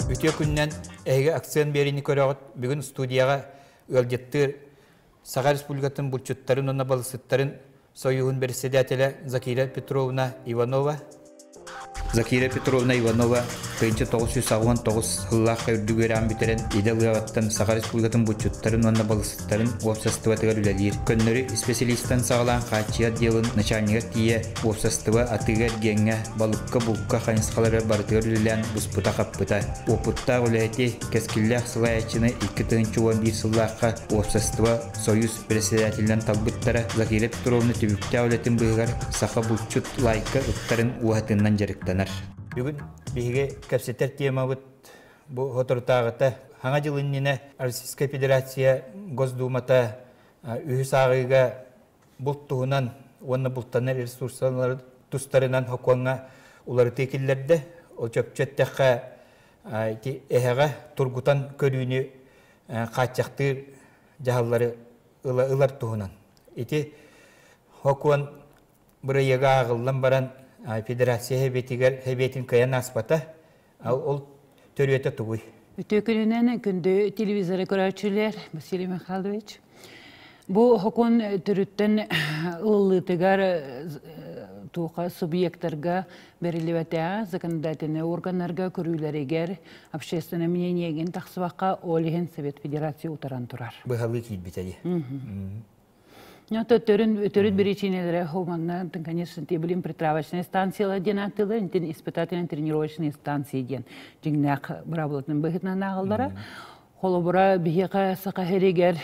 Үтүө күннэн эһиги акцент биэриини көрөҕүт. Бүгүн студияҕа ыалдьыттыыр Саха Республикатын булчуттарын уонна балыксыттарын Союһун бэрэссэдээтэлэ Закира Петровна Иванова. Закира Петровна Иванова 1989 сыллаахха үрдүк үөрэҕин бүтэрэн идэ ылыаҕыттан Саха Республикатын булчуттарын уонна балыксыттарын уопсастыбатыгар үлэлиир. Көннөрү исписэлиистэн саҕалаан хааччыйар отделын начальнигар тиийэ уопсастыба атыыга-эргиэҥҥэ, балыкка, булка хайысхаларыгар барытыгар үлэлээн буспута-хаппыта. Уопуттаах үлэһити, кэскиллээх салайааччыны 2011 сыллаахха уопсастыба Союз председателинэн талбыттара Закира Петровна түбүктээх үлэтин быыһыгар саха булчут лайка ыттарын уоһатынынан дьарыктанар. Бүгүн биһиги кэпсэтэр темабыт бу соторутааҕыта Хаҥа дьыл иннинэ Российскай Федерация Госдумата үһүс ааҕыыга булт туһунан уонна бултанар ресурсалар тустарынан сокуоҥҥа уларытыы киллэрдэ. Ол чопчу эттэххэ, ити эһэҕэ тургутан көрүүнү хааччахтыыр дьаһаллары ыла ылар туһунан. Ити сокуон бырайыага ааҕыллан баран федерация сэбиэтигэр сэбиэтин кыайан ааспата. Ол төрүөтэ тугуй? Үтүө күнүнэн күндү телевизоры көрөөччүлэр Василий Михайлович. Бу сокуон төрүттэн ылыллыытыгар туоха субъектарга бэриллибэтэҕэ законодательнай органнарга көрүүлэригэр общественное мнениегин тахсыбакка ол иһин Совет Федерация утаран турар. Быһалыы киирбитэ дии. Ну, төрүн төрүт причинелere хоманна, конечно, блин, притравочная станция диэн аттылар, интин испытательно тренировочные станции диэн дьиҥнээх быраабылатын быһытынан ааҕаллара. Холобура, биһиэхэ саха сиригэр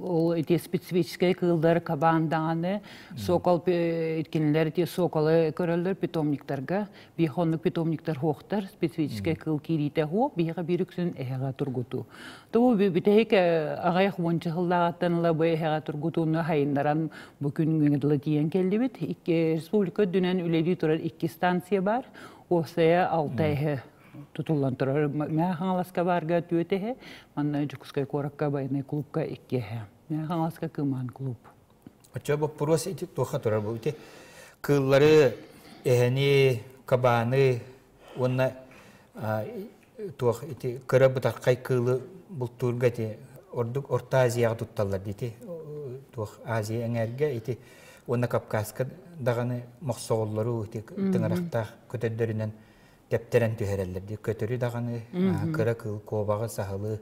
ол ити специфическэй кыыллар кабаан даҕаны, сокол кинилэр ити соколы көрөллөр питомниктарга. Биһиэхэ оннук питомниктар суохтар, специфическэй кыыл киириитэ суох, биһиэхэ биир үксүн эһэҕэ тургутуу. Тобу бүтэһик аҕыйах уонча сыллааҕыттан ыла бу эһэҕэ тургутууну хайыннаран бу күн дылы тиийэн кэллибит. Икки республика үрдүнэн үлэлии турар икки станция бар. Уопсайа алта эһэ тутуллан турар. Мэҥэ Хаҥаласка баарга түөрт эһэ, манна Дьокуускай куоракка военный клубка икки эһэ. Мэҥэ Хаҥаласка Кымаан клуб. Оччо боппуруос ити туохха турар бу ити кыыллары, эһэни, кабааны уонна туох ити кыра бытархай кыылы бултуурга ити ордук Орто Азияҕа тутталлар ити туох Азия эҥээргэ ити уонна Кавказка даҕаны мохсоҕоллору ити тыҥырахтаах көтөрдөрүнэн тэптэрэн түһэрэллэр дии көтөрү даҕаны кыра кыыл куобаҕы саһылы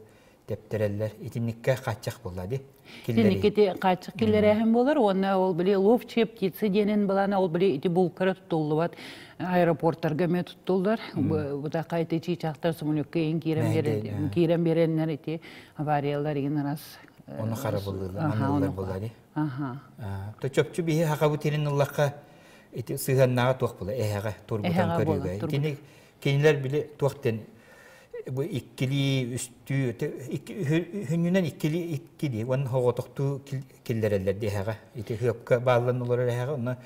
тэптэрэллэр итинниккэ хааччах буолла дии Итинникки хааччах киллэрээһин буолар уонна ол били ловчие птицы диэнин былаана ол били ити булкара туттуллубат аэропорттарга эмиэ туттуллар бутака ити чыычаахтар самолетка иин киирэн киирэн биэрэннэр ити авариялар игин арас Ону харабыллыылар аныыллар буолла дии То чопчу биһи хахабыт ирин ыллахха ити сыһыаннааҕа туох була эһэҕэ тургутан көрүүгэ итини кинилэр били туох диэн бу иккилии үстүү үһүнүнэн иккилии иккилии уонна соҕотохтуу киллэрэллэр дии эһэҕэ ити хыапка бааллан олорор эһэҕэ онно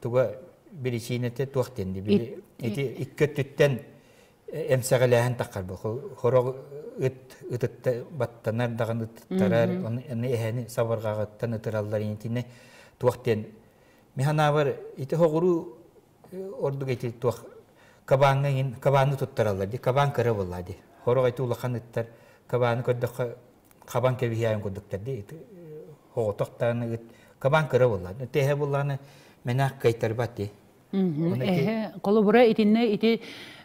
туга биричиинэтэ туох диэн били ити икки өттүттэн эмсэҕэлээһин таххар бу хорох ыт ытытта баттанар даҕаны ыттарар аны эһэни сабырҕаҕыттан ытыраллар итини туох диэн Мин санаабар ити хоҕуруу ордук ити туох кабааҥҥа иҥин кабааны туттараллар дии кабаан кыра буоллаа дии хорох ити улахан ыттар кабааны көрдөххө хабан кэбиһиэйэн курдуктар дии ити оҕотох даҕаны ыт кабаан кыра буоллаа тэһэ буоллаҕына мэнээх кыайтарбат дии. Эһэ холобура итиннэ ити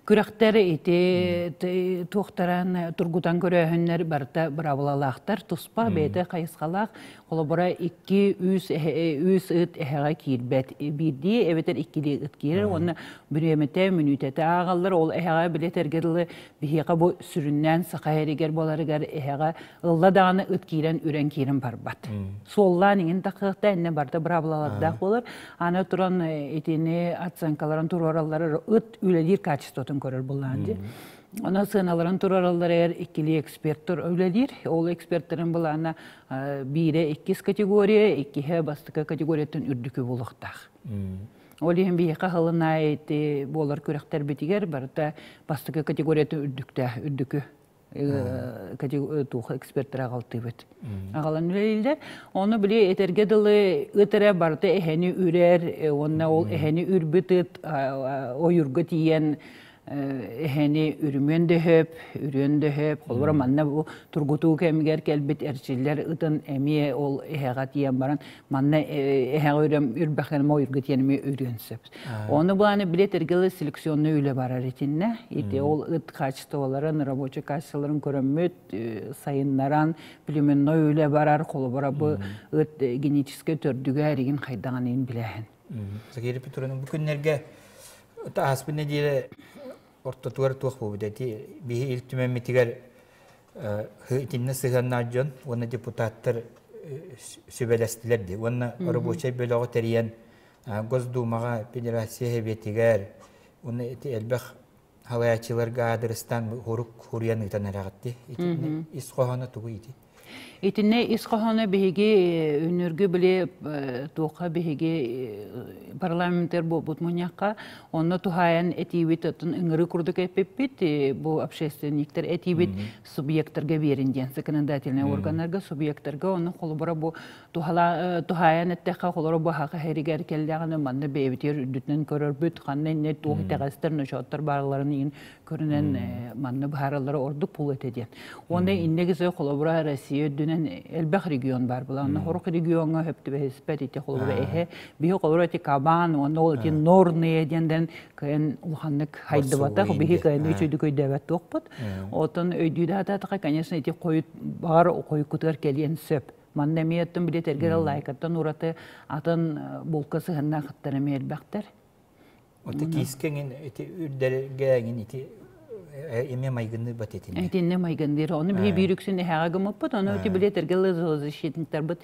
күрэхтэр ити туохтаран тургутан көрөөһүннэр барыта быраабылалаахтар туспа бэйэтэ хайысхалаах холобура икки үс үс ыт эһэҕэ киирбэт биирдии эбэтэр иккилии ыт киирэр уонна бириэмэтэ мүнүүтэтэ ааҕаллар ол эһэҕэ билэтэргэ дылы биһиэхэ бу сүрүннээн саха эригэр буоларыгар эһэҕэ ылла даҕаны ыт киирэн үрэн киирэн барбат суоллаан иҥин тахыахта иннэ барыта быраабылалардаах буолар аны туран итини оценкаларын туруораллар ыт үлэлиир качествотын көрөр буллаан дии Онон сыаналарын туруоралларыгар иккилии эксперттэр үлэлиир. Ол эксперттэрин былаана биирэ иккис категория, иккиһэ бастакы категорияттан үрдүкү буолуохтаах. Ол иһин биһиэхэ сылын аайы буолар күрэхтэрбитигэр барыта бастакы категорията үрдүктээх, үрдүкү. Туох эксперттэр аҕалтыыбыт. Аҕалан үлэлииллэр. Ону били этэргэ дылы ыт эрэ барыта эһэни үрэр, уонна ол эһэни үрбүт ыт ойуурга тиийэн эһэни үрүмүөн дөһөп, үрүөн дөһөп. Холобура манна бу тургутуу кэмигэр кэлбит эрчиллэр ытын эмиэ ол эһэҕэ тиийэн баран манна эһэҕэ үрөм үрбэхэним ойуурга тиийэн эмиэ үрүөн сөп. Ону былааны билет эргеле селекционный үлэ барар итиннэ. Ити ол ыт качестволарын, рабочий качестволарын көрөммүт, сайыннаран племенной үлэ барар, холобура бу ыт генетическэй төрдүгэр игин хайдаҕын иин билээһин. Сагири Петровна, бу күннэргэ ааспыт нэдиэлэ ортотугар туох буолбут эти биһи Ил Түмэммитигэр итиннэ сыһыаннаах дьон уонна депутаттар сүбэлэстилэр дии уонна рабочай бөлөҕү тэрийэн Госдумаҕа, Федерация Сэбиэтигэр уонна ити элбэх халайааччыларга аадырыстаан хорук хуруйан ыытан эрэҕитти. Итиннэ ис хоһооно тугуй ити? Итиннэ ис хоһооно биһиги үнүргү били туохха биһиги парламентар буолбут мунньахха онно туһаайан этиибит оттон ыҥырыы курдук эппиппит бу общественниктэр этиибит субъектарга биэрин диэн законодательнай органнарга субъектарга онно холобура бу туһаайан эттэххэ холоро бу хаха хэригэр кэллэҕинэ манна бэйэбитигэр үрдүтүнэн көрөрбүт ханна иннэ туох итэҕэстэр ночооттор баалларын иин көрүнэн манна быһаараллара ордук пул этэ диэн. Уонна иннегизе холобура Россия үрдүнэн элбэх регион бар була. Онно хорук региоҥҥа хөптүбэһиспэт ити холобура эһэ биһи холобура ити кабан уонна ол ити норные диэн кыайан улаханнык хайдыбатах биһи кыайан үчүйдүк өйдөөбөт туохпут. Отон өйдүү конечно ити хойут баҕар хойуккутугар кэлиэн сөп. Манна эмиэ оттон билетэргэр лайкаттан ураты атын булка сыһыннаахыттар эмиэ элбэхтэр. Ота киискэҥин ити үрдэргэ эҥин ити эмиэ майгынныыр бат итиннэ. Итиннэ майгынныыр. Ону биһи биир үксүн эһэҕэ гыммыппыт. Ону ити билетэргэ зоозащитниктарбыт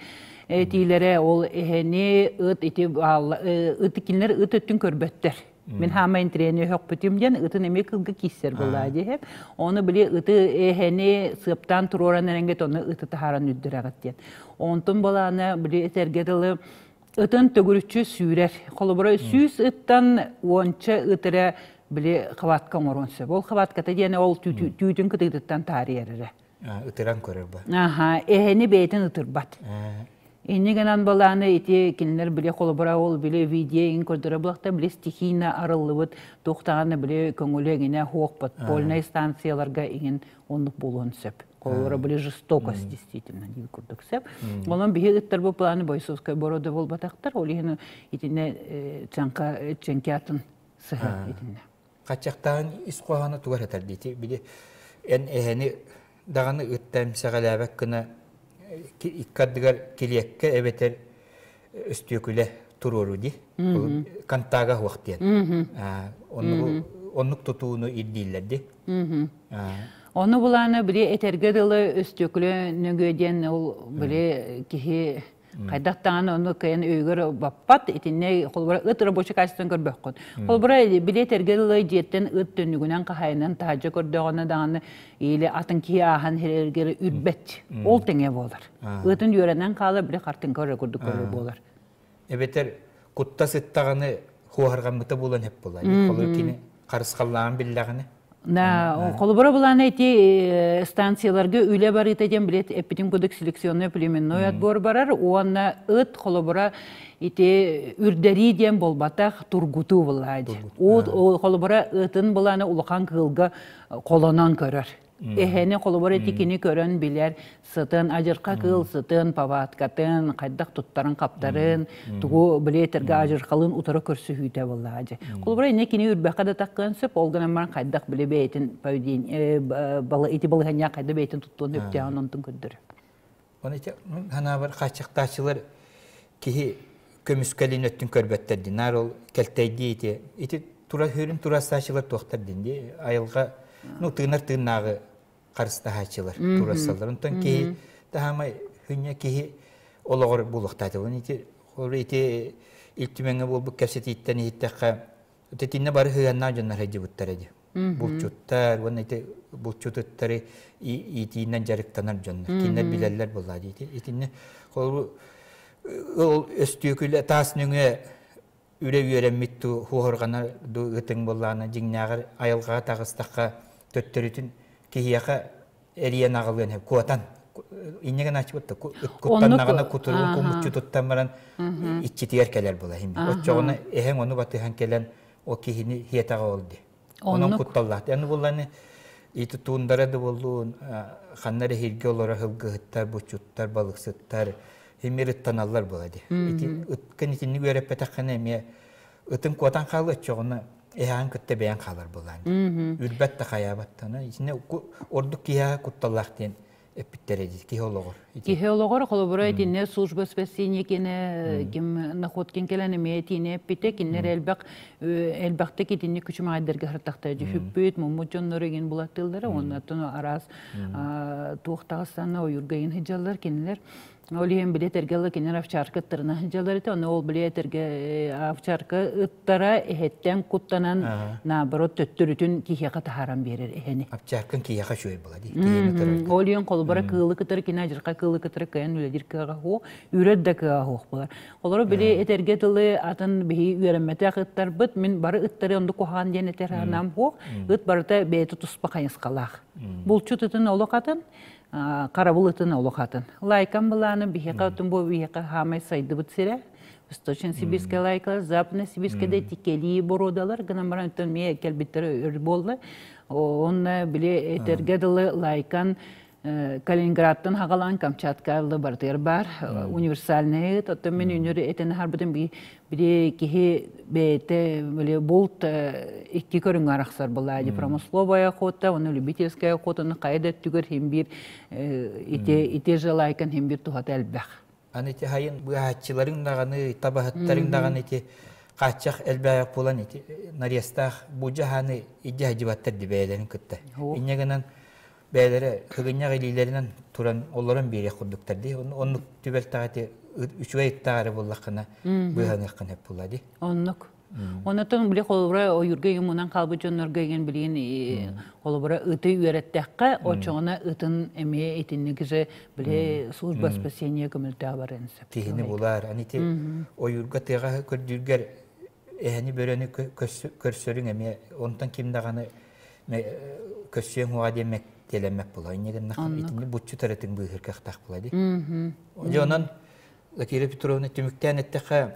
этиилэрэ ол эһэни ыт ити ыт кинилэр ыт өттүн көрбөттөр. Мин хаама интириэни өһөхпүтүм диэн ытын эмиэ кылга кииссэр буоллаа диэһэ. Ону били ыты эһэни сыаптаан туруоран эрэҥҥит ону ыты таһааран үрдүрэҕит диэн. Онтун балаана били этэргэ дылы ытын төгүрүччү сүүрэр. Холобура 100 ыттан уонча ыт эрэ били хватка оҥоруон сөп. Ол хватката диэн ол түүтүн кытыытыттан таарыйар эрэ. Ытыран көрөр ба. Аха, эһэни бэйэтин ытырбат. Инни гынан балааны ити кинилэр били холобура ол били видео ин көрдөрө булахта били стихийно арыллыбыт туохтаҕына били көҥүлү эҥинэ хуох подпольнай станцияларга иҥин оннук буолуон сөп. Холобура были жестокость действительно диир курдук сөп. Онон биһи ыттар бу планы бойцовскай борода буолбатахтар, ол иһин итинне чанка ченкятын сыһа итинне. Хаччахтаан ис хоһооно тугар этэр диити били эн эһэни даҕаны ытта эмсэҕэлээбэт гына икки ардыгар килиэккэ эбэтэр өстүөкүлэ туруору ди контага хуох диэн оннук тутууну ирдииллэр ди. Ону булааны били этэргэ дылы өстүөкүлэ нөҥүө диэн ол били киһи хайдах даҕаны ону кыайан өйүгэр баппат итиннэ холобура ыт рабочий качествон көрбөххүн. Холобура били этэргэ дылы дьиэттэн ыт түннүгүнэн хаһайынан таһырдьа көрдөҕүнэ даҕаны или атын киһи ааһан иһэригэр үрбэт. Ол тэҥэ буолар. Ытын үөрэнэн хаалар били хартыҥка эрэ курдук көрөр буолар. Эбэтэр кутта сыттаҕыны хуоһарҕаммыта буолан эп буолар. Холобур кини харысхаллааҕын биллэҕинэ. Да, холобура булаана ити станцияларга үлэ барыыта диэн билет эппитин курдук селекционный племенной отбор барар уонна ыт холобура ити үрдэрии диэн буолбатах тургутуу булаа дии. Холобура ытын булаана улахан кыылга холонон көрөр. Эһэни холобур ити кини көрөн билэр сытын, адьырха кыыл сытын, паваткатын, хайдах туттарын хаптарын, тугу билиэтергэ адьырхалын утары көрсүһүүтэ буоллаҕа дьэ. Холобура инне кини үрбэххэ да таххыан сөп, ол гынан баран хайдах биле бэйэтин поведение ити балаһанньа хайда бэйэтин туттуон сөптөөҕүн онтун көрдөрөр. Оны ити ханаабар хааччахтааччылар киһи көмүскэлин өттүн көрбөттөр дин. Нар ол кэлтэйдии ити. Ити тура хүрүн турасааччылар туохтар дин ди. Айылҕа ну тыынар тыыннааҕы харыстаһааччылар турасалар. Онтон киһи таһамай хүнньэ киһи олоҕор булуохтааты. Оны ити холу ити ил түмэҥҥэ буолбут кэпсэтииттэн иһиттэххэ тэтинне бары сыһыаннаах дьоннор сылдьыбыттар эди. Булчуттар уонна ити булчутуттары иитиинэн дьарыктанар дьоннор. Кинилэр билэллэр буоллаа дии. Итинне холу ол өстүөкүлэ таас нөҥүө үлэ үөрэммит ту хуоһурҕанар ду ытыҥ буоллаана дьиҥнээҕэр айылҕаҕа таҕыстахха төттөрүтүн киһиэхэ Эрийэн аҕалыан сөп куотан инньэ аччыбыт куттаннаҕына кутуругун кумуччу туттан баран иччитигэр кэлэр була хим оччоҕуна эһэҥ ону батыһан кэлэн ол киһини хиэтэҕэ ол ди онон кутталлаах аны булланы ити туундара да буоллун ханна эрэ иһиргэ олоро сылгыһыттар буччуттар балыксыттар химир ыттаналлар була ди ити ыткын итинник үөрэппэтэххинэ эмиэ ытын куотан хаалыа оччоҕуна эһэҕин кытта бэйэҥ хаалар буолаан үрбэт да хайаабат да итиннэ ордук киһиэхэ кутталлаах диэн эппиттэрэ дии киһи олоҕор киһи олоҕор холобура итиннэ служба спасения киэнэ ким Находкин кэлэн эмиэ этиини эппитэ кинилэр элбэх элбэхтик итинник күчүмэҕэйдэргэ сыртахтара дьүһүппүт муммут дьоннору игин булаттыыллара уонна араас туох таҕыстанна ойуурга игин сылдьаллар кинилэр. Ол иһин били этэргэ кинилэр овчарка ыттарына сылдьаллар этэ. Ону ол били этэргэ овчарка ыттара эһэттэн куттанан наоборот төттөрүтүн киһиэхэ таһааран биэрэр эһэни. Овчаркан киһиэхэ үчүгэй була дии. Киһини кытары. Ол иһин холобура кыылы кытары кини адьырҕа кыылы кытары кыайан үлэлиир кыаҕа суох, үрэр да кыаҕа суох буолар. Олору били этэргэ тылы атын биһи үөрэммэтэх ыттарбыт, мин бары ыттары оннук куһаҕан диэн этэр санаам суох. Ыт барыта бэйэтэ туспа хайысхалаах. Булчут ытын олох атын, харабыл ытын олох атын. Лайкан былааны биһиэхэ отун бу биһиэхэ хаамай сайдыбыт сирэ. Восточно-Сибирская лайкалар, Западно-Сибирская тикелии бородалар, гынан баран өттөн мие кэлбиттэр өр буолла. Онно били этэргэ дылы лайкан Калининградтан хагалаан Камчаткаалла барытыгар бар универсальный ыт. Оттон мен үнүр этен харбытым били киһи бэйэтэ били булт икки көрүҥҥэ арахсар была промысловая охота, оны любительская охота, оны хайа да өттүгэр хим биир ити ити желайкан хим биир туһата элбэх. Аны ити хайын быһааччыларыҥ даҕаны, табаһыттарыҥ даҕаны ити хааччах элбээк буолан ити нарезтаах бу дьаһааны иддьэ сылдьыбаттар ди бэйэлэрин кытта. Инньэ гынан бэйэлэрэ кыгынньах илиилэринэн туран олорон биэриэх курдуктар дии. Оннук түбэлтэҕэ ити үчүгэй ыттаах эрэ буоллаххына быыһаныаххын сөп буолла дии. Оннук. Онотон били холобура ойуурга юмунан хаалбыт дьоннорго игин билигин холобура ыты үөрэттэххэ очоҕуна ытын эмиэ итинник же били служба спасения көмөлтөөх барыан сөп. Киһини булар. Аны ити ойуурга тыаҕа көрдүүргэр эһэни бөрөнү көрсөрүҥ эмиэ онтон ким даҕаны көрсүөҥ уоҕа диэн мэктиэлэммэт була. Инньэ гыннахха итини буччу таратыҥ быыһыр кыахтаах була дии. Дьэ онон Лакира Петровна түмүктээн эттэххэ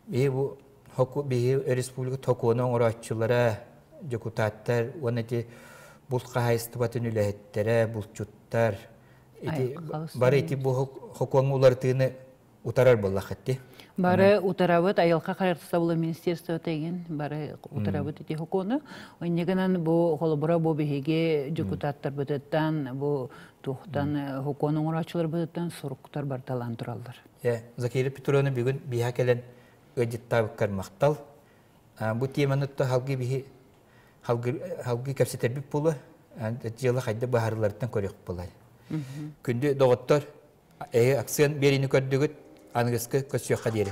биһи бу биһи республика токуону оҥорооччулара, дьокутааттар уонна ити булт хаһаайыстыбатын үлэһиттэрэ, булчуттар ити бары ити бу хокуоҥҥа уларытыыны утарар буоллаххыт дии. Бары утарабыт, айылҕа харыстабыла министерствота игин бары утарабыт ити хокуону. Инньэ гынан бу холобура бу биһиги дьокутааттарбытыттан бу туохтан хокуон оҥорооччуларбытыттан суруктар барталаан тураллар. Закира Петровна бүгүн биһа кэлэн ыалдьыттаабыккар махтал. Бу теманы халгы биһи халгы кэпсэтэрбит буолуо. Дьыала хайда быһаарыларыттан көрүөх буолар. Күндү доҕоттор, эһи акцент биэриини көрдүгүт, аныгыскы көрсүөххэ диэри.